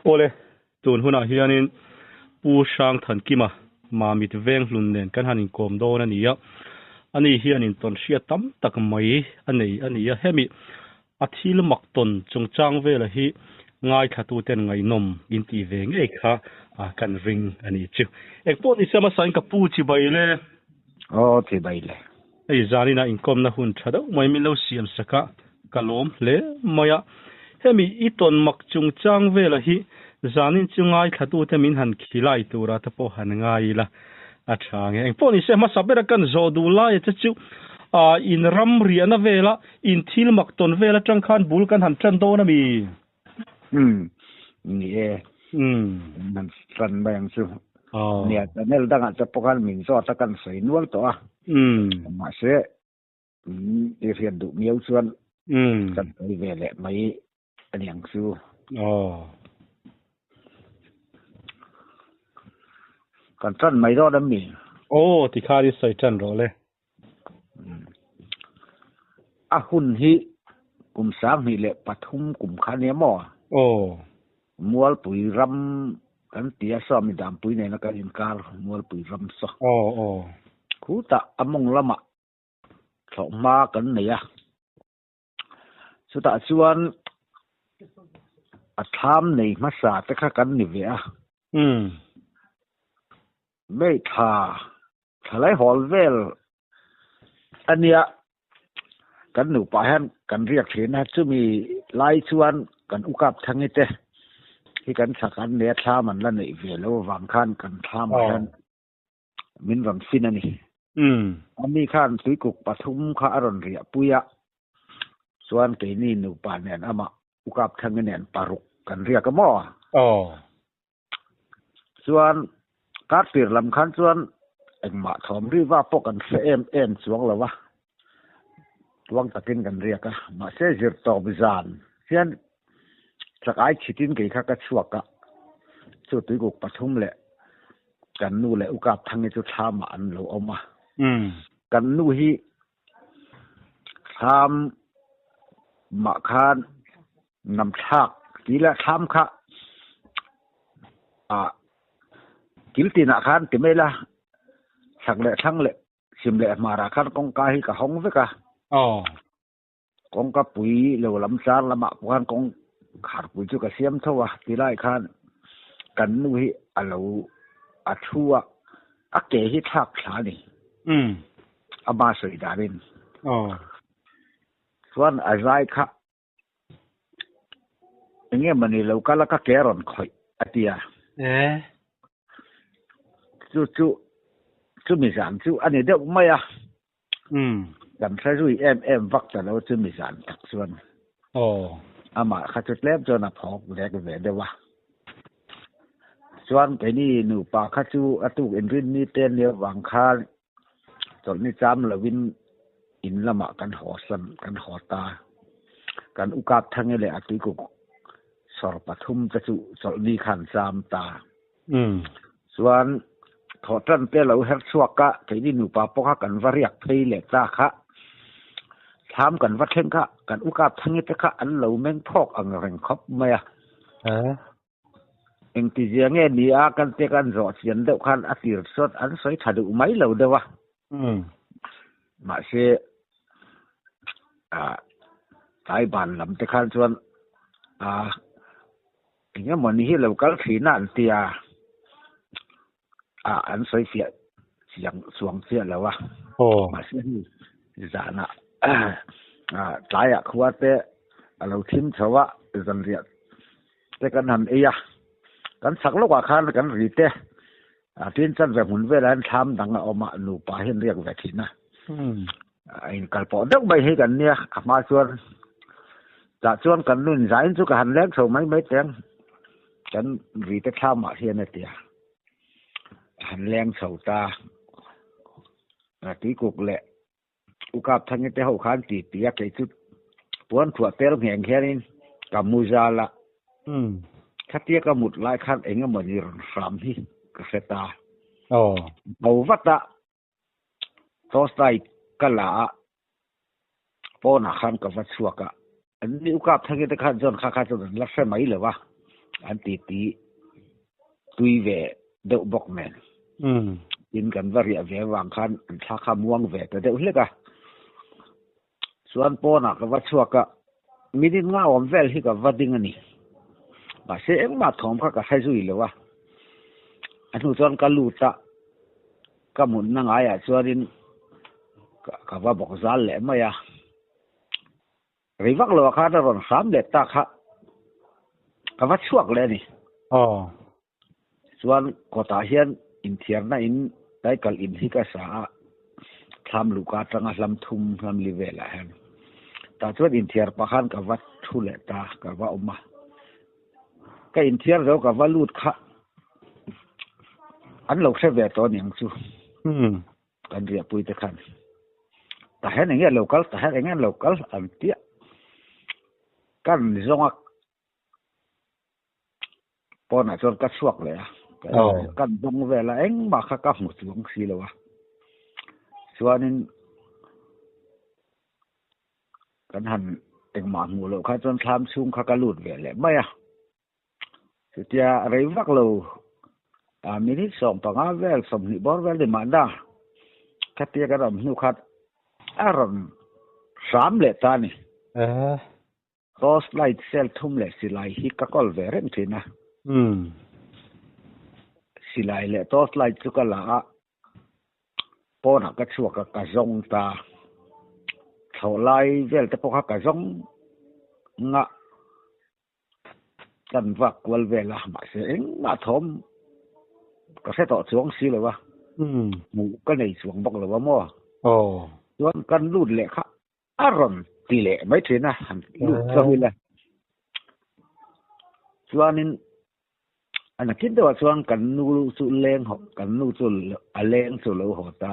Awle, tun hunah hianin Pu Hrangthankima Mamit Venghlun nen kan han inkawm dawn a ni a, ani hianin tawnhriat tam tak mai a nei a ni a, hemi a thil mak tawn chungchang vela hi ngaithlatuten ngaihnawm in tih ve ngei kha kan ring a ni chu. Engpawh ni se hmasain ka pu chibai le. Aw chibai le. Hei zaninah inkawmna hun tha deuh mai min lo siam sak a, ka lawm hle mai a. Hemi i tawn mak chungchang vela hi zanin chu ngaithlatute min han khilai tura te pawh han ngai ila a tha nge. Engpawh ni se hmasa bera kan zawh duh laia che chu in ram riahna vela in thil mak tawn vel atang khan bul kan han tan dawn a mi? Umm ni e. Umm han tan mai ang chu. Nia channel dangah te pawh khan min zawt a kan sawi nual tawh a. Umm. Mahse i hriat duh miau chuan kan sawi ve leh mai a ni ang chu. Aw. Kan tan mai dawn em mi? Aw tikhan i sawi tan rawh le. A hun hi kum 2003 kum kha nia maw? Aw. Mualpui ram kan ti a saw mi Dampui nena kan inkar Mualpui ram saw. Aw aw. Khutah a mawng lamah thlawhhma kan nei a. Chutah chuan a thlam nei hmasa te kha kan ni ve a. Umm. May thla thlalai hawl vel a nia kan nupa hian kan riak thin a chumi lai chuan kan ukap thangi te hi kan chak an nei a thlam an la neih ve lo avang khan kan thlam ah hian min rawn fin a ni. Ani khan tuikuk pathum kha a rawn riah pui a chuan keini nupa nen amah ukap thangi nen paruk kan riak a maw? Chuan kar tir lam khan chuan engmah thawm riva pawh kan hre em em chuang lo a, tuang takin kan riak a, mahse zir tawp zan hian chak ai chhitin kei kha ka chhuak a, chu tuikuk pathum leh kan nu leh ukap thangi chu thlamah an lo awm a, kan nu hi thlam mah khan Nam thlak ti leh thlam kha ah kil tinah khan ti mai la chhak leh thlang leh chhim leh hmarah khan kawngka hi ka hawng vek a. Aw. Kawngka pui lo lam char lamah pawh khan kawng khar pui chu ka siam tho a ti lai khan kan nu hi a lo a thu a a ke hi thlak thla a ni. Umm. Ama sawi danin. Aw. Chuan a zai kha Enge mawni lo kal a ka ke rawn khawih a ti a. Eh. Chu chu chumi zan chu a ni deuh mai a. Umm. Kan hre zui em em vak ta lo chumi zan tak chuan. Aw. Amah kha chu tlem chuan a phawk lek ve deuh a. Chuan keini nupa kha chu a tuk inrinni te nia vang khan Chawlhni cham lovin in lamah kan haw san, kan haw ta. Kan ukap thangi leh a tuikuk sawr pathum te chu chawlhni khan cham ta. Chuan thawhtan te lo her chhuak a, keini nupa pawh kha kan va riak phei leh ta kha. Thlam kan va thleng kha, kan ukap thangi te kha an lo meng phawk ang reng khawp mai a. Engtizia nge ni a kan te kan zawh chian deuh khan a tir chuan an sawi tha duh mai lo deuh a. Mahse ah tlai ban lam te khan chuan ah eng emaw ni hi lo kal thin a an ti a, ah an sawi fiah chiang chuang chiah lo a. Mahse hei zanah ah tlaiah khua te a lo thim chho a zanriah te kan han ei a, kan chak lawkah khan kan ri te a tin chan ve hmun velah hian thlam dang a awm a, nupa hian riak ve thin a. A inkal pawh deuh mai hi kan nia, a hma chuan tah chuan kan nu inzain chu ka han leng chho mai mai teng kan ri te thlamah hian a ti a, a han leng chho ta a tuikuk leh U Kapthangi te ho khan ti ti a kei chu puan thuah tel ngheng hianin ka mu zal a. Khatia ka mut lai khan eng emaw ni rawn hram hi ka hre ta. Bo vat a, torch light ka la a, pawnah khan ka va chhuak a. An ni U Kapthangi te khan chuan kha kha chuan an la hre mai lo a. An titi tui ve deuh bawk nen. Tin kan va riah ve avang khan an thla kha muang ve ta deuh hlek a. Chuan pawnah ka va chhuak a, minute nga awm vel hi ka va ding a ni. Mahse engmah thawm kha ka hre zui lo a. A hnu chuan ka lut a, ka mutna ngaiah chuanin ka va bawk zal leh mai a. Rei vak lo ah khan a rawn hram leh ta kha ka va chhuak leh a ni. Aw. Chuan kawtah hian inthiarna in daikal in hi ka sa a, thlam luhka atanga hlam thum hlam li velah hian. Tah chuan inthiar pah khan ka va thu leh ta, ka va awm a. Ka inthiar zo ka va lut kha an lo hre ve tawh aniang chu. Kan riahpui te khan tah hian enge lo kal, tah hian enge lo kal an tia. Kan zawnga pawnah chuan ka chhuak leh a, kan zawng vel a, engmah kha ka hmu chuang si lo a. Chuanin kan han engmah hmuh loh kha chuan thlam chhung kha ka lut ve leh mai a. Chutia rei vak lo minute 15 vel 20 bawr vel ni mahna khatia kan awm hnu khat a rawn hram leh ta a ni. Torch light cell thum leh silai hi ka kawl ve reng thin a. Silai leh torch light chu ka la a, pawnah ka chhuak a, ka zawng ta. Thlawh lai vel te pawh kha ka zawng nga kan vak kual vel a, mahse engmah thawm ka hre tawh chuang si lo a, hmuh ka nei chuang bawk lo a maw. Chuan kan lut leh kha A rawn ti leh mai thin a, han lut chauh ila. Chuanin a nakin deuhah chuan kan nu chu leng haw, kan nu chu a leng chu lo haw ta,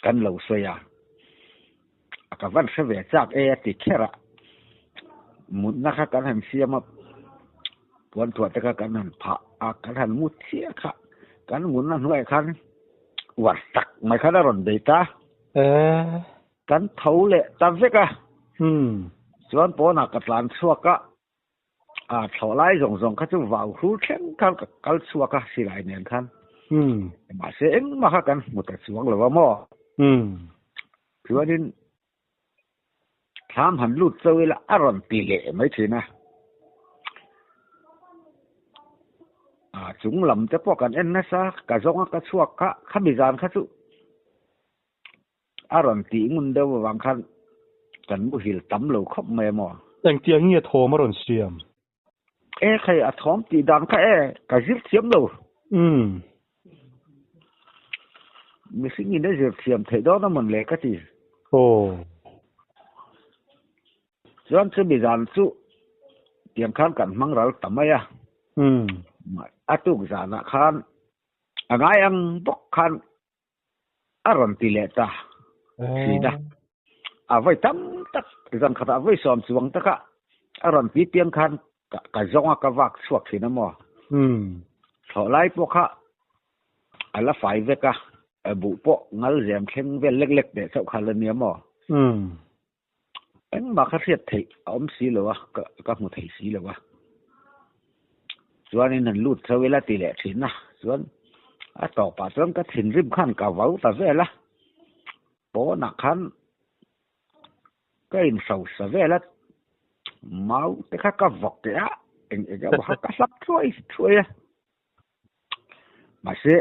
kan lo sawi a. A ka van hre ve chak e a ti kher a, mutna kha kan han siam a, puan thuah te kha kan han phah a, kan han mut chiah kha, kan mutna hnuaiah khan uar tak mai khan a rawn bei ta. Kan tho leh ta vek a. Chuan pawnah ka tlan chhuak a, a thlawh lai zawng zawng kha chu vau hrul thleng khan ka kal chhuak a silai nen khan. Mahse engmah kha kan hmu ta chuang lo a maw? Chuanin thlam han lut chauh ila a rawn ti leh mai thin a. A chung lam te pawh kan en nasa, ka zawng a ka chhuak kha, khami zan kha chu A rawn tih ngun deuh avang khan kan muhil tam lo khawp mai a maw? Engtiang nge thawm a rawn siam? E khai, a thawm tih dan kha e, ka zir thiam lo. Umm. Mihring in a zir thiam theih dawn a mawn le ka ti. Aw. Chuan chumi zan chu tiang khan kan hmang ral ta mai a. Umm. A tuk zanah khan a ngai ang bawk khan A rawn ti leh ta thin a. A vawi tam tak, zan khatah vawi sawm chuang taka a rawn ti piang khan ka zawng a, ka vak chhuak thin a maw? Thlawh lai pawh kha a la fai vek a, buh pawh ngal zem thleng vel lek lek teh chauh kha la nia maw? Engmah kha hriat theih a awm si lo a, ka hmu thei si lo a. Chuanin han lut chho ila ti leh thin a, chuan a tawpah chuan ka thinrim khan ka vau ta vel a, pawnah khan ka inhrosa vel a, mau te kha ka vawk leh a, eng eng emaw kha ka hlap thuai thuai a. Mahse,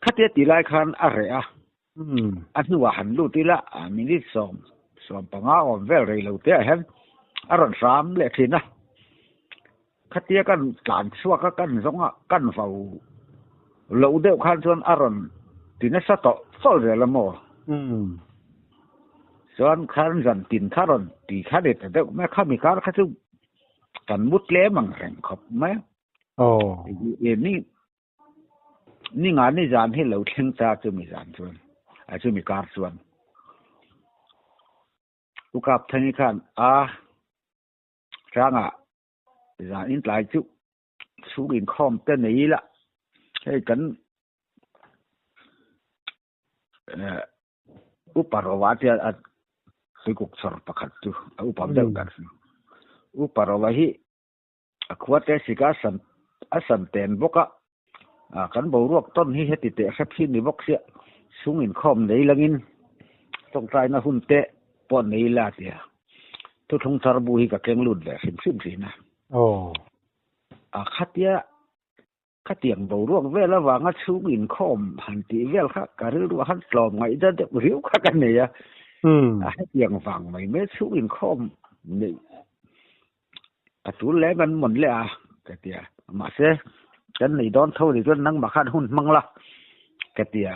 khatia ti lai khan a reh a, a hnuah han lut ila minute 15 awm vel rei lo te ah hian a rawn hram leh thin a. Khatia kan tlan chhuak a, kan zawng a, kan vau loh deuh khan chuan a rawn ti nasa tawh tawlh zel a maw? Chuan khan zan tin kha rawn ti kha ni ta deuh mai a, khami kar kha chu kan mu tlem ang reng khawp mai a. Aw. Ni ni nga ni zan hi lo thleng ta chumi zan chuan a chumi kar chuan u kap thangi khan a hranga zan in tlai chu chhung inkhawm te nei ila hei kan upa rova tia a tuikuk chawr pakhat chu a upa deuh ber upa rova hi. A khua te sik a san a san ten bawk a, a kan boruak tawn hi heti teh hrep hi ni bawk sia, chhung inkhawm nei langin tawngtaina hun te pawh nei ila tia thuthlung thar bu hi ka keng lut ve hrim hrim thin a. A khatia Khatiang boruak vel avanga chhung inkhawm han tih vel kha ka rilru a han tlawm ngaih da deuh riau kha ka nei a. A hetiang vang mai mai chhung inkhawm neih a tul lem an mawn leh a ka ti a. Mahse, kan nei dawn tho ni chuan nangmah khan hun hmang la ka ti a.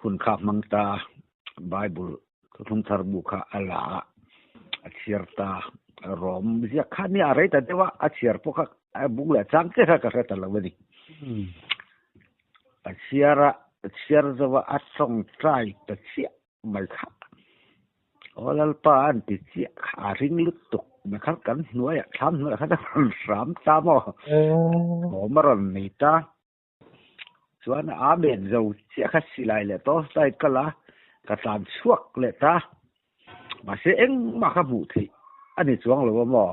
Hun kha hmang ta, Bible thuthlung thar bu kha a la a, a chhiar ta. Rawm ziak kha nia a rei ta deuh a, a chhiar pawh kha a bung leh chang che kha ka hre ta lo a ni. A chhiar a, a chhiar zo a, a tawngtai ta chiah mai kha. Aw Lalpa an ti chiah kha a ring lutuk mai kha kan hnuaiah thlam hnuaiah khan a rawn hram ta maw? Thawm a rawn nei ta. Chuan Amen zo chiah kha silai leh tawh slide ka la, ka tlan chhuak leh ta. Mahse engmah kha hmuh theih a ni chuang lo a maw?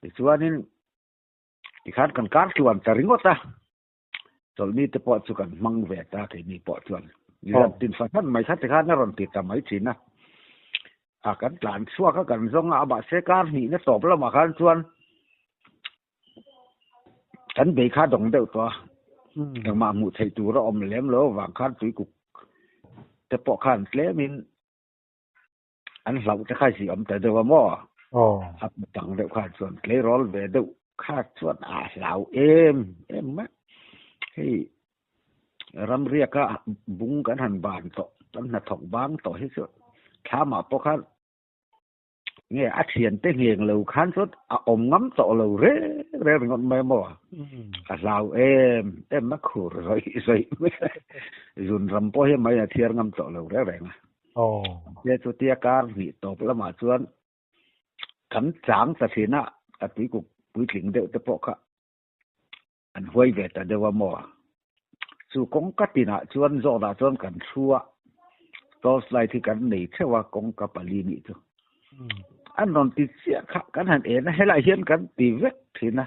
Tichuanin tikhan kan kar tluan ta ringawt a, chawlhni te pawh chu kan hmang ve ta keini pawh chuan. Nizan tin fahran mai kha tikhan a rawn ti ta mai thin a. A kan tlan chhuak a kan zawng a, mahse kar hnihna tawp lamah khan chuan Kan bei kha dawng deuh tawh a, engmah hmuh theih tur a awm lem lo avang khan tuikuk te pawh khan tlemin an hlauh te kha zih awm ta deuh a maw? A dang deuh khan chuan tleirawl ve deuh kha chuan a hlau em em mai. Hei ramriaka bung kan han ban tawh, kan hnathawk bang tawh hi chu thlamah pawh khan Nge a thiante ngheng lo khan chuan a awm ngam tawh lo reng reng ringawt mai maw? Ka hlau em em a khur zawih zawih mai a, zun ram pawh hi mai a thiar ngam tawh lo reng reng a. Mahse chutia kar hnih tawp lamah chuan kan chang ta thin a, a tuikuk puitling deuh te pawh kha an huai ve ta deuh a maw? Chu kawngka tinah chuan zawnah chuan kan thu a, torch light hi kan nei theuh a kawngka pali nih chu. An rawn ti chiah kha kan han en a, helai hian kan ti vek thin a,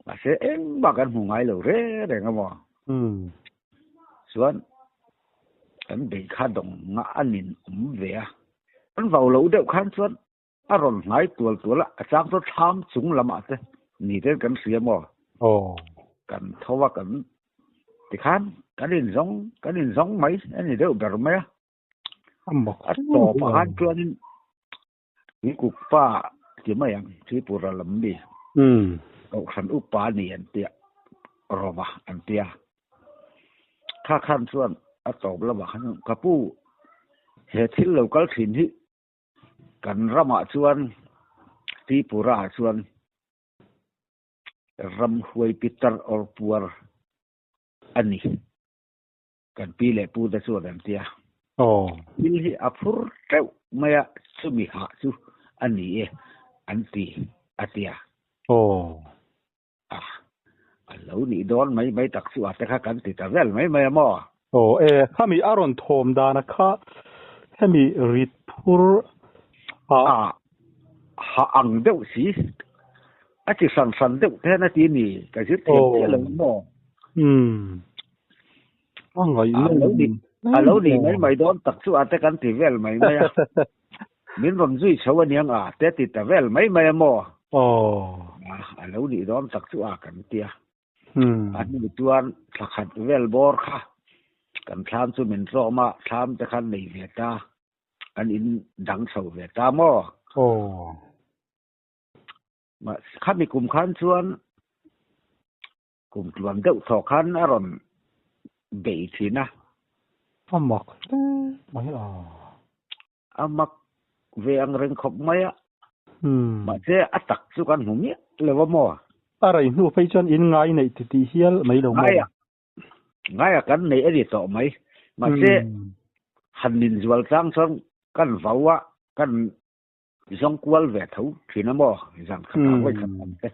mahse engmah kan hmu ngai lo reng reng a maw? Chuan kan bei kha dawng ngah a nin awm ve a, an vau loh deuh khan chuan A rawn hnai tual tual a, a chang chu thlam chung lamah te ni ten kan hria maw? Aw. Kan tho a, kan tikhan kan inzawng kan inzawng mai a ni deuh ber mai a. A mak A tawp ah khan chuanin Tuikuk pa ti mai ang, Tripura lam mi Kohhran upa ni an tia, Rova an tia. Kha khan chuan a tawp lamah khan ka pu he thil lo kal thin hi Kan ramah chuan Tripura ah chuan ram huai pitar or puar a ni. Kan pi leh pu te chuan an tia. Thil hi a phur teuh mai a, chumi hah chu a ni e an ti a tia. A, a lo nih dawn mai mai tak chu a te kha kan ti ta vel mai mai a maw? Aw e, khami a rawn thawm dana kha hemi rit phur a. A, ha ang deuh si, a chi hran hran deuh te hian a ti ni, ka zir thiam chiah lo a maw? Umm, a ngaihnawm. A lo nih mai mai dawn tak chu a te kan ti vel mai mai a. Min rawn zui chho aniang a, te ti ta vel mai mai a maw? Aw. A lo nih dawn tak chu a kan tia. A hnu chuan thla khat vel bawr kha kan thlam chu min tlawm a, thlam te khan nei ve ta, an in dang chho ve ta maw? Aw. Khami kum khan chuan Kum tluan deuh thaw khan a rawn bei thin a. A mak hle mai a. A mak ve ang reng khawp mai a. Mahse a tak chu kan hmu miah lo a maw? A rei hnu phei chuan in ngai neih ti tih hial mai lo maw? Ngaia, ngaia kan neih a ni tawh mai. Mahse han inzual tlang chuan kan vau a, kan Zawng kual ve tho thin a maw? Zan khat ah vawi khat ang te,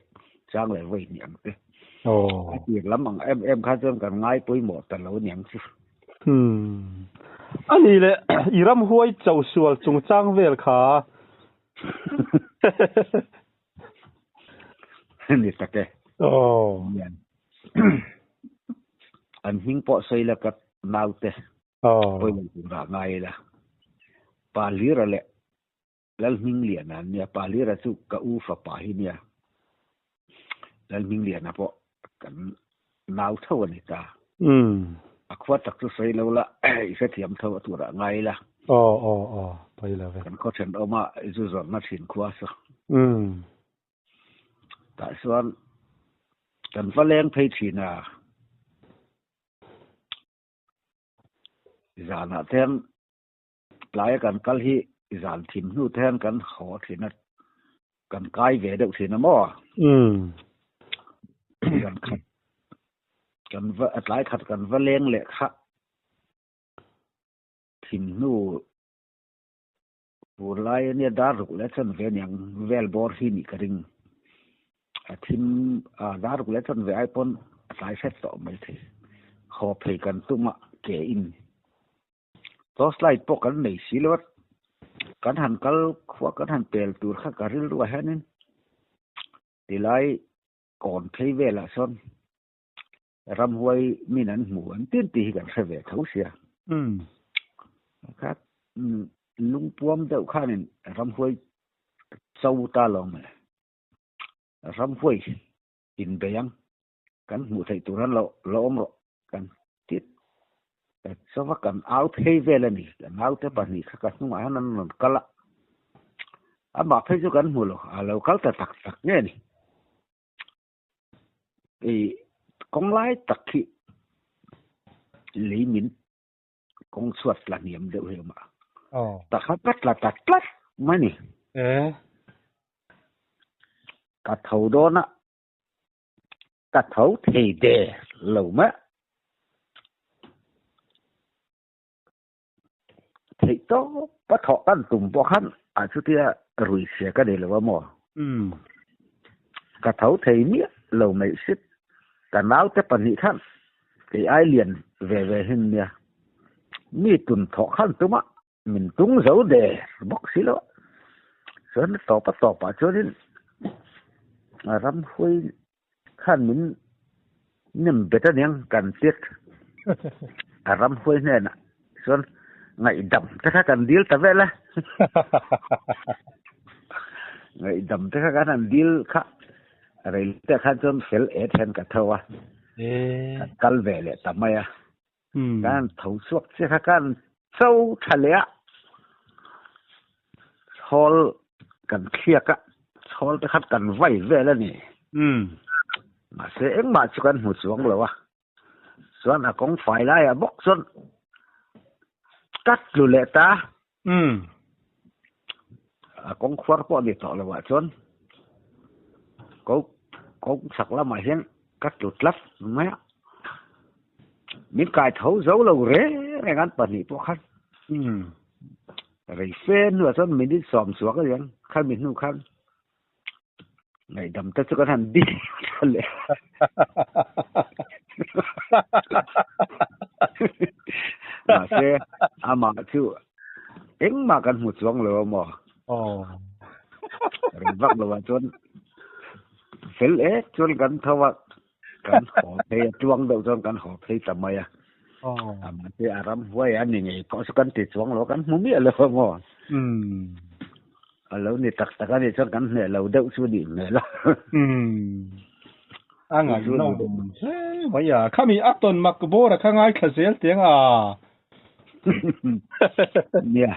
chang leh vawi hnih ang te. A tir lam ang em em kha chuan kan ngai pawimawh ta lo aniang chu. A ni le, i ramhuai cho sual chungchang vel kha. Ni tak e. Aw. An hming pawh sawi la ka naute. Aw. Pawilo turah ngai ila. Pa Hlira leh Lalhmingliana an nia. Pa Hlira chu ka u fapa hi nia. Lalhmingliana pawh kan nau tho a ni ta. Umm. A khua tak chu sawi lo la, i hrethiam tho a turah ngai ila. Aw aw aw, pawi lo ve. Kan khaw thenawma i zu zawrhna thin khua saw. Umm. Tah chuan kan va leng phei thin a. Zanah te hian tlaia kan kal hi zan thim hnu te hian kan haw thin a, kan kai ve deuh thin a maw? Zan khat kan va tlai khat kan va leng leh kha thim hnu Fur lai ania dar ruk leh chanve aniang vel bawr hi nih ka ring. A thim a dar ruk leh chanve ai pawn a tlai hret tawh mai thei. Haw phei kan tum a ke in torch light pawh kan nei si lo a, kan han kal khua kan han pel tur kha ka rilru ah hianin tilai kawn phei velah sawn Ramhuai min an hmu an tin tih hi kan hre ve tho sia. Kha lungpuam deuh khanin ramhuai cho ta lo mawle. Ramhuai inbei ang kan hmuh theih tur an lo lo awm rawh kan ti chova kan au phei vel a ni. Ka naute pahnih kha ka hnungah hian an rawn kal a, amah phei chu kan hmu lo, a lo kal ta tak tak nge ni. I kawng lai tak hi lei min kawng chhuat tla hniam deuh hi a awm a. Ta kha ka tla ta tlat mai ni. Ka tho dawn a, ka tho thei der lo mai a. Theih tawp a thawh kan tum pawh khan a chutia rui chhia ka nei lo a maw? Ka tho thei miah lo mai sit. Ka naute pahnih khan kei ai lian ve ve hin nia. Mi tun thawh khan tuma min tung zo der bawk si lo a. Chuan a tawp a tawpah chuanin ramhuai Khan min nem bet aniang kan tit a ramhuai hnenah chuan ngaihdam te kha kan dil ta vel a. Ngaihdam te kha kan han dil kha rei te khan chuan fel et hian ka tho a. Kan kal ve leh ta mai a. Kan tho chhuak chiah kha kan cho tha leh a. Chhawl kan thliak a, chhawl te khat kan vai vel a ni. Mahse engmah chu kan hmu chuang lo a. Chuan a kawng fai laiah bawk chuan ka tlu leh ta. A kawng khuar pawh a ni tawh lo ah chuan ko kawng chhak lamah hian ka tlu tlat mai a. Min kai tho zo lo reng reng an pahnih pawh khan. Rei fe hnuah chuan minute sawm chhuak a niang khami hnu khan ngaihdam te chu kan han dil tha leh mahse amah chu engmah kan hmu chuang lo a maw rei vak lo ah chuan fel ek chuan kan tho a kan haw phei a tuang deuh chuan kan haw phei ta mai a amah te a ram huai a ni ngei pawh chu kan ti chuang lo kan hmu miah lo a maw a lo ni tak tak a nih chuan kan hneh lo deuh chu nih hmel a a ngaihnawm hle mai a khami a tawn mak bawr a kha ngaithla zel teng a nia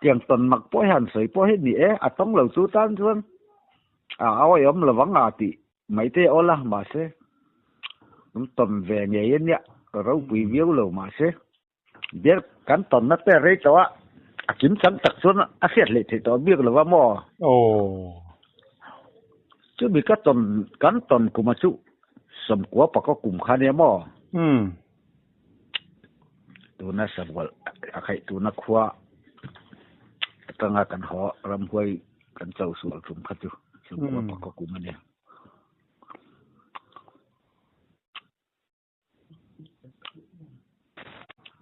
tiang tawn mak pawh hian sawi pawh hi ni e a tawng lo chu tan chuan a awihawm lovang a tih Mai te awl a, mahse kan tawn ve ngei a nia, ka ropui viau lo mahse biak kan tawnna te rei tawh a, a kim chang tak chuan a hriat hleih theih tawh bik lo va maw? Aw. Chumi ka tawn kan tawn kum a chu sawmkua pakaw kum kha nia maw? Umm. Tuna sabual a khaih tuna khua atanga kan haw ramhuai kan cho sual tum kha chu sawmkua pakaw kum a nia.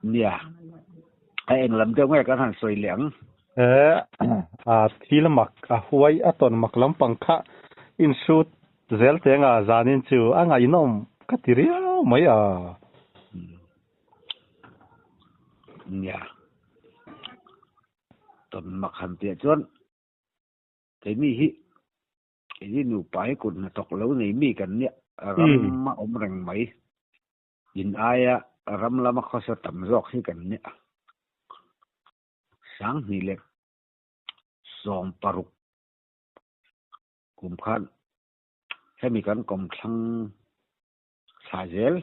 Nia, a eng lam deuh nge kan han sawi leh ang. E a thil mak a huai a tawn mak lampang kha in hrut zel teng a zanin chu a ngaihnawm ka ti riau mai a. Nia. Tawn mak han piah chuan keini hi keini nupa hi kut hnathawk lo nei mi kan nia ram a awm reng mai. In aia ram lama khawsa tam zawk hi kan nia. Sanghnih leh 16 kum khan hemi kan kawmthlang thla zel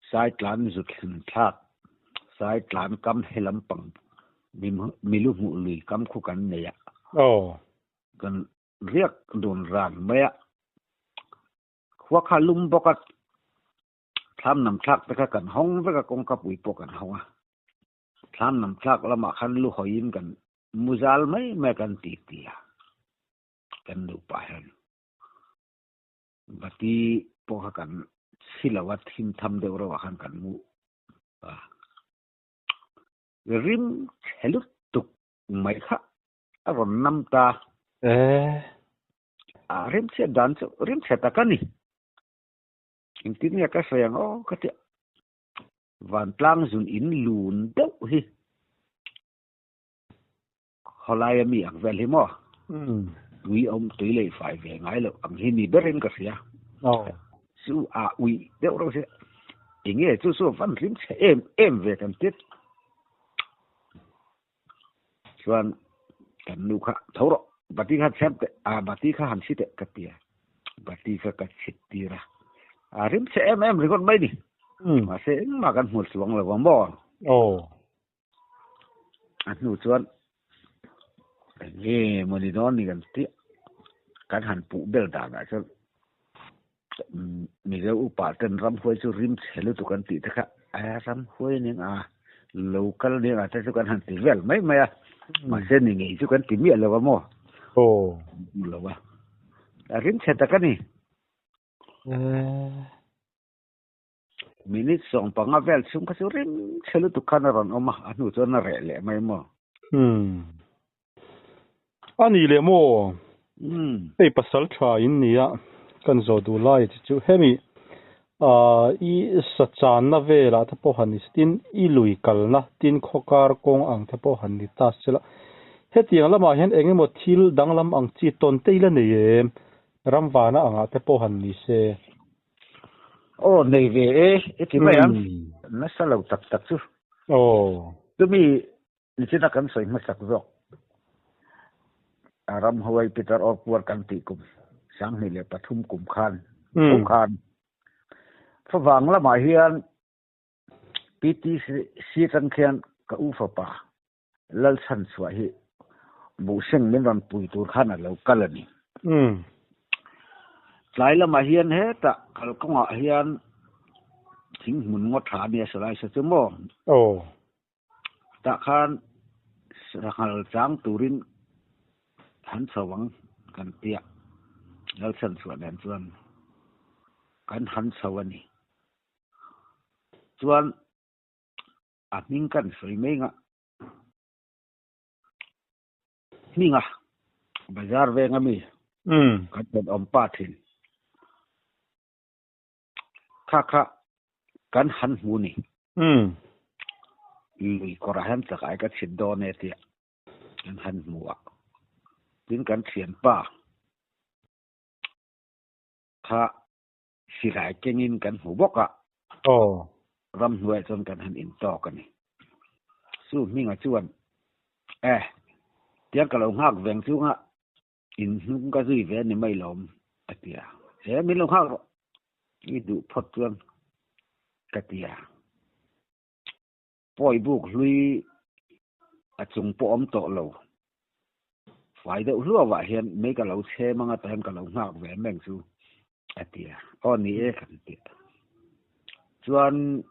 Saitlan zu thlen thlak Saitlan kam he lampang milu hmuh lui kam khu kan nei a. Kan riak dun ran mai a. Khua kha lum bawk a, thlam nam thlak te kha kan hawng vek a, kawngka pui pawh kan hawng a. Thlam nam thlak lamah khan lu hawiin kan mu zal mai mai a kan ti ti a, kan nupa hian bati pawh kha kan chhi lo a, thim tham deuh reuh ah khan kan mu a. Rim chhe lutuk mai kha a rawn nam ta. A rim chhiat dan chu rim chhe tak a ni. Engtin nge ka sawi ang aw ka ti a. Vantlang zun in lun deuh hi khawlaia mi ang vel hi maw? Tui awm tui lei fai ve ngai loh ang hi ni berin ka hria. Chu a uih deuh reuh si. Enge chu chu van rim chhe em em ve kan tit. Chuan kan nu kha tho rawh bati kha chhem teh a bati kha han chhi teh ka ti a bati kha ka chhit tir a a rim chhe em em ringawt mai ni mahse engmah kan hmu chuang lo ang maw a hnu chuan enge mawni dawn ni kan tih kan han puh ber danah chuan Mizo upa ten ramhuai chu rim chhe lutuk an tih te kha a ramhuai ning a local ning a te chu kan han ti vel mai mai a mahse ni ngei chu kan ti miah lo a maw mu lo a a rim chhe tak a ni minute 15 vel chhung kha chu rim chhe lutuk khan a rawn awm a a hnu chuan a reh leh mai maw A ni leh maw? Hei pasal tha in nia kan zawh duh lai che chu hemi i sa channa velah te pawh han ni se tin i lui kalna tin khawkar kawng ang te pawh han ni ta se la hetiang lamah hian eng emaw thil danglam ang chi tawn te ila nei em? Ramvana angah te pawh han ni se. Aw nei ve e, i ti mai ang. Nasa lo tak tak chu. Chumi Nichina kan sawi hmasak zawk a ram Hawaii Peter Awkward kan tih kum 2003 kum khan tho khan favang lamah hian PTC atang khian ka u fapa Lalchhanchhuah hi buhseng min rawn pui tur khan a lo kal a ni. Tlai lamah hian hetah kalkawngah hian thing hmun ngaw tha a nia salai sa chu maw? Tah khan sanghal chang turin han chho ang kan tia Lalchhanchhuah nen chuan kan han chho a ni. Chuan a hming kan sawi mai ngah. Hminga bazar veng ami kan rawn awm pa thin. Kha kha kan han hmu ni. Lui kawrah hian chakai ka chhit dawn e tia kan han hmu a. Tin kan thianpa kha silai kengin kan hmu bawk a. Ramhnuaiah chuan kan han intawk a ni. Chu hminga chuan, Eh, tiang ka lo nghak veng chunga In hnung ka zui ve a ni mai lawm, a ti a. He min lo nghak rawh, i duh phawt chuan ka ti a. Pawi buk hlui a chung pawh awm tawh lo. Fai deuh hluauah hian mei ka lo chhem anga tah hian ka lo nghak ve meng chu, a ti a. Aw ni e kan ti a. Chuan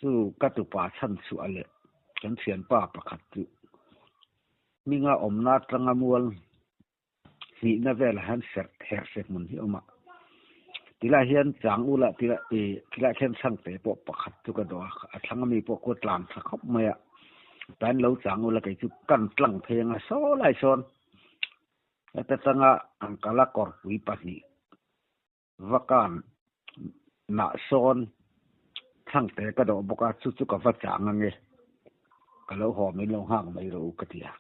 Chu ka tupa chhan chhuah leh kan thianpa pakhat chu hminga awmna atanga mual hnihna velah hian serh herhse hmun hi a awm a. Tilai hian chang ula tila ih tilai khian chhangte pawh pakhat chu ka dawh a, a thlang ami pawh kua tlan tha khawp mai a. Tan lo chang ula kei chu kan tlang phei anga saw lai sawn heta tanga an kal a kawrpui pahnih vakan nah sawn thangte ka dawh bawk a chu chu ka va chang ange ka lo haw min lo nghak mai rawh u ka ti a.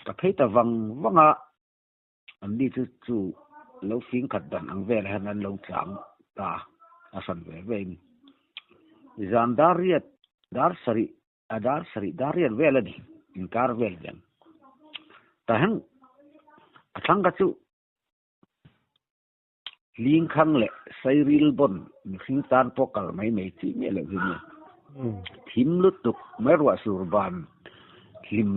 Ka phei ta vang vang a. Anni chu chu lo fing khat dan ang vel hian an lo chang ta a hran ve ve in. Zan dar riat dar sarih a dar sarih dar riat vel a ni inkar vel hian. Tah hian a thlang kha chu Ling khang leh sairil bawn mihring tan pawh kal mai mai chi miah loh hi nia. Thim lutuk mai ruah sur ban hlim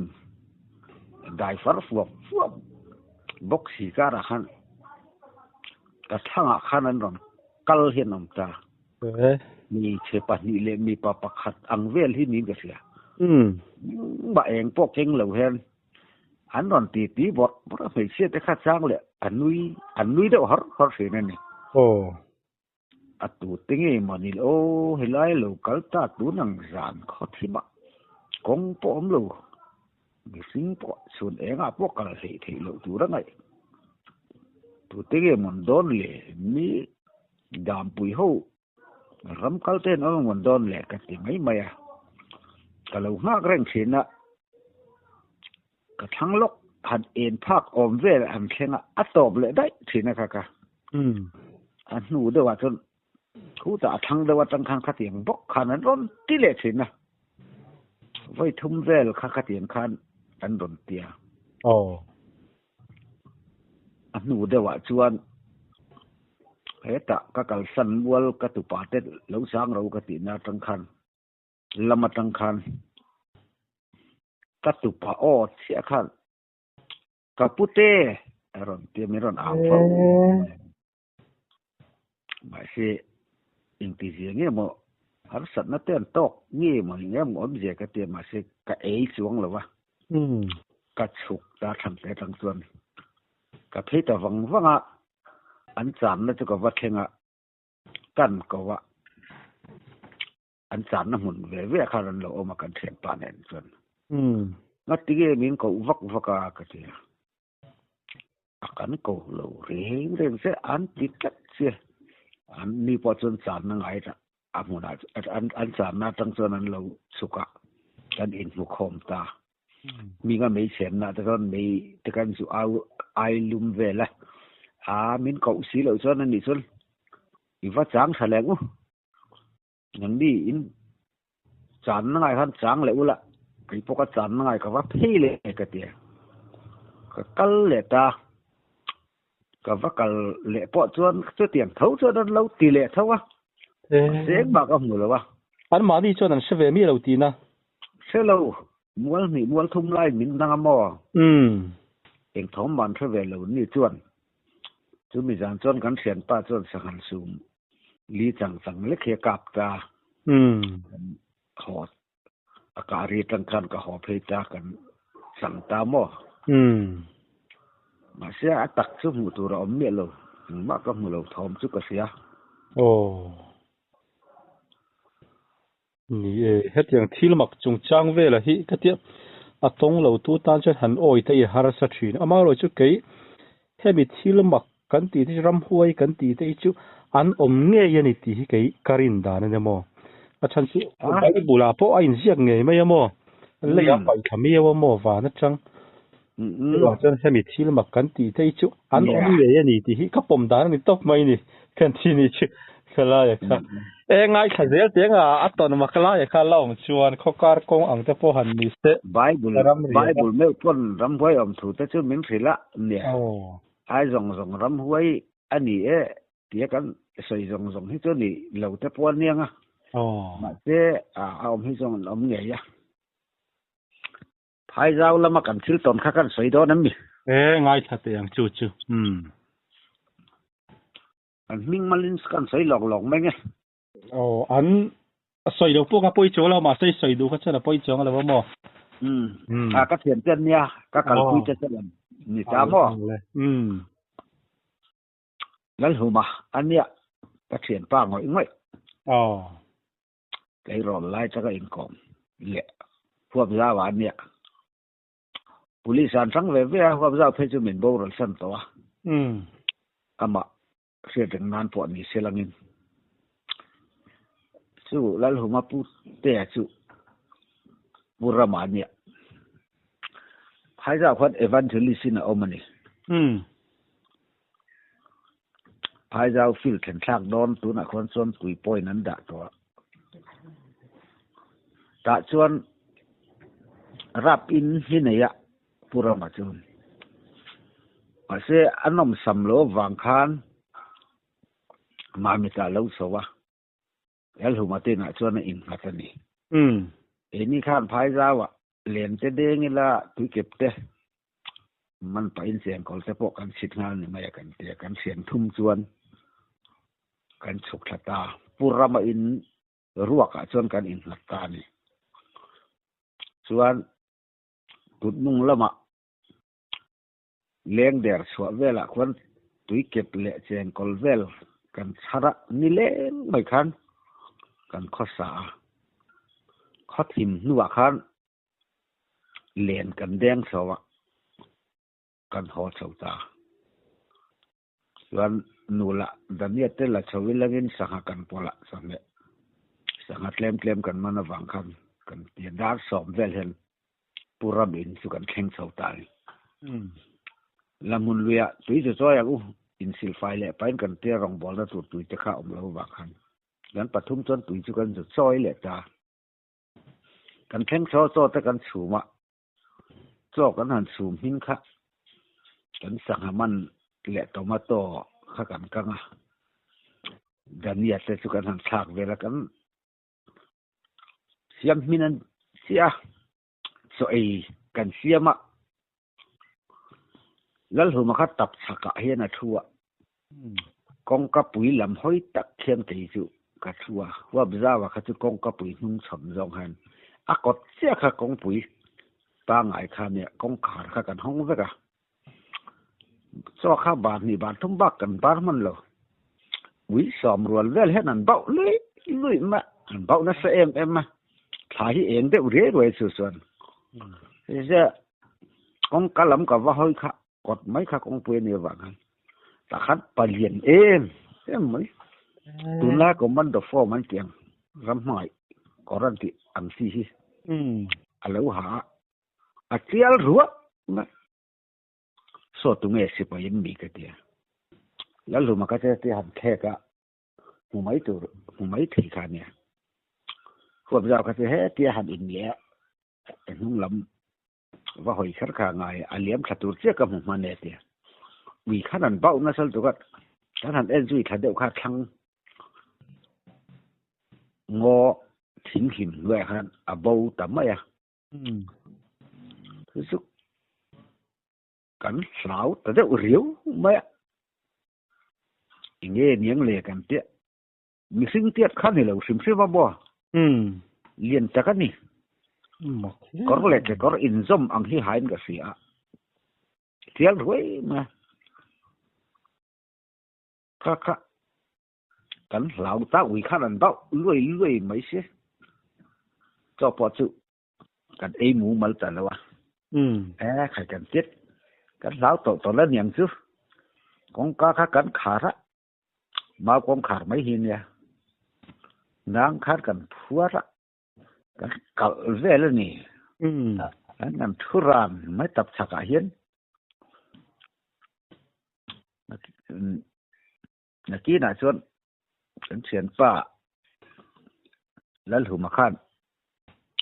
dai far fuap fuap bawk si karah khan ka thlangah khan an rawn kal hian awm ta. Hmeichhe pahnih leh mipa pakhat ang vel hi niin ka hria. Engmah eng pawh keng lo hian An rawn ti ti bawrh bawrh a, hmeichhia te kha chang leh a nui, an nui deuh har har thin a ni. Aw. A tu te ngei maw ni le aw, helai lo kal ta tun ang zan khaw thim ah kawng pawh awm lo, mihring pawh chhun engah pawh kal hleih theih loh tur a ngaih. Tu te nge mawn dawn le, mi dampui ho Ram kal ten awm ang dawn leh ka ti mai mai a, ka lo nghak reng thin a, ka thlang lawk han en phak awm vel an thleng a, a tawp leh daih thin a kha ka. A hnu deuh ah chuan khutah a thlang deuh atang khan khatiang bawk khan an rawn ti leh thin a, vawi thum vel kha khatiang khan an rawn ti a. Aw. A hnu deuhah chuan hetah ka kalsan mual ka tupa te lo chang ro ka tihna atang khan lam atang khan ka tupa aw chiah khan ka pute a rawn tia min rawn au fo. Mahse engtizia nge maw harsatna te an tawk nge maw eng emaw awmzia ka tia mahse ka ei chuang lo a. Ka chhuk ta thlan hle tang chuan ka phei ta vang vang a, an channa chu ka va thleng a, kan ko a, an channa hmun ve ve ah khan an lo awm a kan thianpa nen chuan. Ngati nge min koh vak vak a ka ti a. A kan ko lo reng reng che an ti tlat che. An ni pawh chuan channa ngai ta a hmunah an an channa atang chuan an lo chhuk a, kan inhmu khawm ta. Hminga mei chhenna te chuan mei te kan zu au ai lum vel a, a min koh si loh chuan ani chuan i va chang tha leh ang u. Nangni in channa ngai khan chang leh ula, kei pawh ka channa ngai ka va phei leh ka ti a. Ka kal leh ta, ka va kal leh pawh chuan chutiang tho chuan an lo ti leh tho a, mahse engmah ka hmu lo a. An mahni chuan an hre ve miah lo tihna? Hre lo, mual hnih mual thum lai min dang a maw? Eng thawm mah an hre ve lo ni chuan, chumi zan chuan kan thianpa chuan sanghal sum Li chang chang lek hi a kap ta. Haw a kah ri atang khan ka haw phei ta kan chang ta maw. Mahse a tak chu hmuh tur a awm miah lo. Engmah ka hmu lo thawm chu ka hria. Aw. Ni e, hetiang thil mak chungchang vela hi ka tia a tawng lo tu tan chuan han awi te i harsa thin. Amaherawh chu kei hemi thil mak kan tih te chu ramhuai kan tih te hi chu an awm ngei a ni tih hi kei ka rin dan a nia maw. A chhan chu Bible ah pawh a inziak ngei mai a maw, lei a paih thla miau a maw van atang. Chuvang chuan hemi thil mak kan tih te hi chu an awm ngei a ni tih hi ka pawm dan a ni tawp mai ni. Kan thi ni chu ka laia kha. E ngaithla zel teng a, a tawn mak laia kha la awm chuan khawkar kawng ang te pawh han ni se. Bible Bible meuh pawn ramhuai awm thu te chu min hrilh a nia. Ai zawng zawng ramhuai a ni e tia kan sawi zawng zawng hi chu ni lo te pawh a niang a. Mahse a awm hi zawng an awm ngei a. Phaizau lama kan thil tawn kha kan sawi dawn em ni? E, ngaithla teh ang chu chu. Umm. An hming malin kan sawi lawk lawk mai nge. Aw, an sawi lo pawh kha pawi chuang lo, mahse i sawi duh kha chuan a pawi chuang lo a maw? Umm. A, ka thiam ten nia, ka kalpui te chuan an ni ta maw? Umm. Lalhuma a nia, ka thianpa ngawih ngawih. Aw. Tleirawl lai taka inkawm leh. Huap zau ah ania. Police an hrang ve ve a, huap zau phei chu min boral san tawh a. Amah hriat reng nan pawh ni se langin. Chu Lalhuma pu tea chu Pu Rama ania. Phaizau khuan Evangelist in a awm a ni. Phaizau field thlen thlak dawn tunah khuan chuan tui point an dah tawh a. Tah chuan rap in hi nei a Pu Rama chuan. Mahse a nawmsam lo avang khan Mamita lo chho a. Lalhuma te inah chuan a innghat a ni. Keini khan Phaizauah len te deng ila tuikep te man pahin chengkawl te pawh kan chhit nghal ni mai a kan ti a, kan hrian thum chuan kan chhuk thla ta. Pu Rama in ruakah chuan kan innghat ta a ni. Chuan tut hnung lamah Leng der chhuah velah khuan tuikep leh chengkawl vel kan chhar a, ni leng mai khan kan khawsa a. Khaw thim hnuah khan len kan deng chho a, kan haw chho ta. Chuan nu lah Dania te la chho ilangin sangha kan pawlh a, sangha sangha tlem tlem kan man avang khan kan tia dar sawm vel hian Pu Ram in chu kan thleng chho ta a ni. La hmun luiah tui chu chawi ang u, insilfai leh pahin kan tia rawngbawlna tur tui te kha awm lo avang khan kan pathum chuan tui chu kan zu chawi leh ta. Kan thleng chho chaw te kan chhum a, Chaw kan han chhum hming kha kan sangha man leh tomato kha kan kang a, dania te chu kan han thlak vel a, kan siam hmin an chiah a, chaw ei kan siam a, Lalhuma kha tap chhakah hian a thu a, kawngka pui lam hawi tak hian kei chu ka thu a, huap zauah kha chu kawngka pui hnung chhawm zawng hian a kawt chiah kha kawngpui pangngai kha nia kawngkhar kha kan hawng vek a, chaw kha bar hnih bar thum bak kan bar hman lo, ui sawm rual vel hian an bauh luih luih mai a, an bauh nasa em em a, thla hi eng deuh riai ruai chu chuan kawngka lam ka va hawi kha kawt mai kha kawngpui a nih avang khan pakhat palian em em mai tunlai commando form an tih ang ram hmangaih kawr an tih ang chi hi a lo ha a a tial ruah mai saw tunge sipai in mi ka tia Lalhluma ka che tia han thlek a hmu mai tur hmu mai thei kha ania huap zau kha chu hetia han in leh a hnung lam va hawi kher kha ngai a liam thla tur chiah ka hmu hman e tia ui khan an bauh nasa lutuk a kan han en zui thla deuh kha thlang ngaw thing hlim hnuaiah khan a bo ta mai a chu chu kan hlau ta deuh riau mai a enge niang le kan tia Mihring tiat kha ni lo hrim hrim a maw? Lian tak a ni. Kawr leh kekawr inzawm ang hi hain ka hria a. Tial ruai mai a. Kha kha kan hlau ta ui khan an bauh luai luai mai si. Chaw pawh chu kan ei mumal ta lo a. E khai kan tiat kan hlau tawh tawh la niang chu. Kawngka kha kan khar a. Mau kawngkhar mai hi nia nang khan kan phuar a kan kalh vel a ni kan kan thu ran mai tap chhakah hian nakinah chuan kan thianpa Lalhuma khan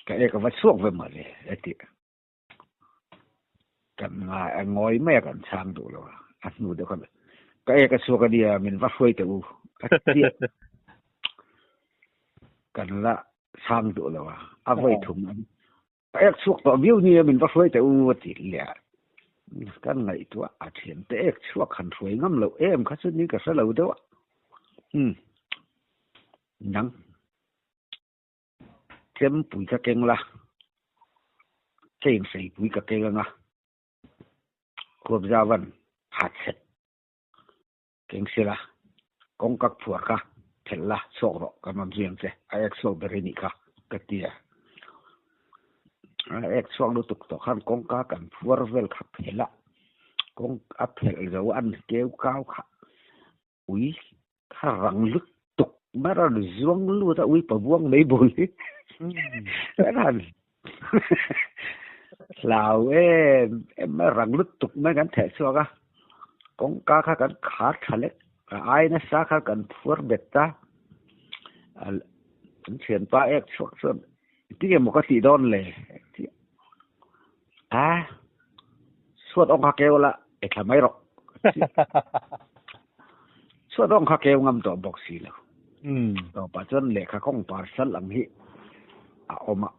ka ek a va chhuak ve mawle a ti. Kan ngai a ngawi mai a kan chhang duh lo a, a hnu deuh khan ka ek a chhuak a nia min va hruai teh u a ti a, kan la chhang duh lo a, a vawi thum an ka ek chhuak tawh viau nia min va hruai teh u a ti leh a, kan ngaihtuah a thian te ek chhuak han hruai ngam loh em kha chu ni ka hre lo deuh a, umm nang. Chempui ka keng la, chain hreipui ka keng anga, Khuapzavan hatchhet keng sila, kawngka phuar kha phelh la, chhuak rawh kan rawn zui ang che, a ek chhuak ber i nih kha ka ti a. Ek chhuak lutuk tawh khan kawngka kan phuar vel kha phelh a, kawng a phelh zo an keu kau kha ui kha rang lutuk mai a rawn zuang lut a, ui pabuang mai bul hi a rawn hlau em em mai a, rang lutuk mai kan theh chhuak a, kawngka kha kan khar tha lek a ai nasa kha kan phuar bet a, an thianpa ek chhuak chuan Tinge maw ka tih dawn le? A, chhuat awng kha keu la, e thla mai rawh. Chhuat awng kha keu ngam tawh bawk si lo. Tawpah chuan lehkha kawng parcel ang hi a awm a,